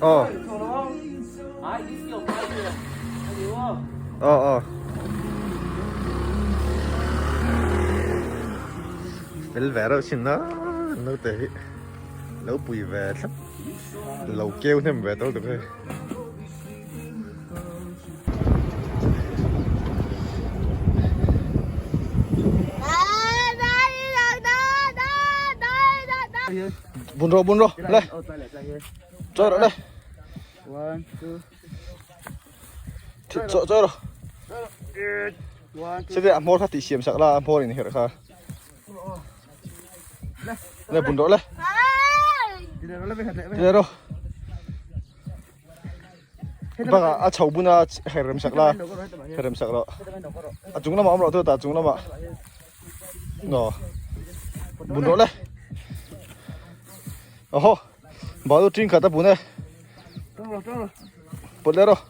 Ờ. Ờ ờ. Fel ve reuh sin a naute hi lo pui ve thlap lo keu hnem ve tawh tuk hei. Bun rawh bun rawh le chawi rawh le chawi chawi rawh sete a hmawr kha tih siam sak la a hmawr in herh kha le bun rawh le ti rawh banga a chho buna her rem sak la her rem sak rawh a chung lamah awm rawh tu ta chung lamah no bun rawh le oho balu ṭing khat a bun e pawt le rawh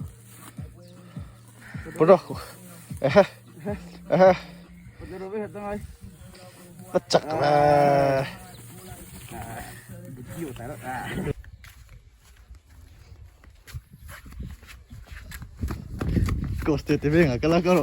pawt rawh ehe ehe a chak le Coste te venga kala karo.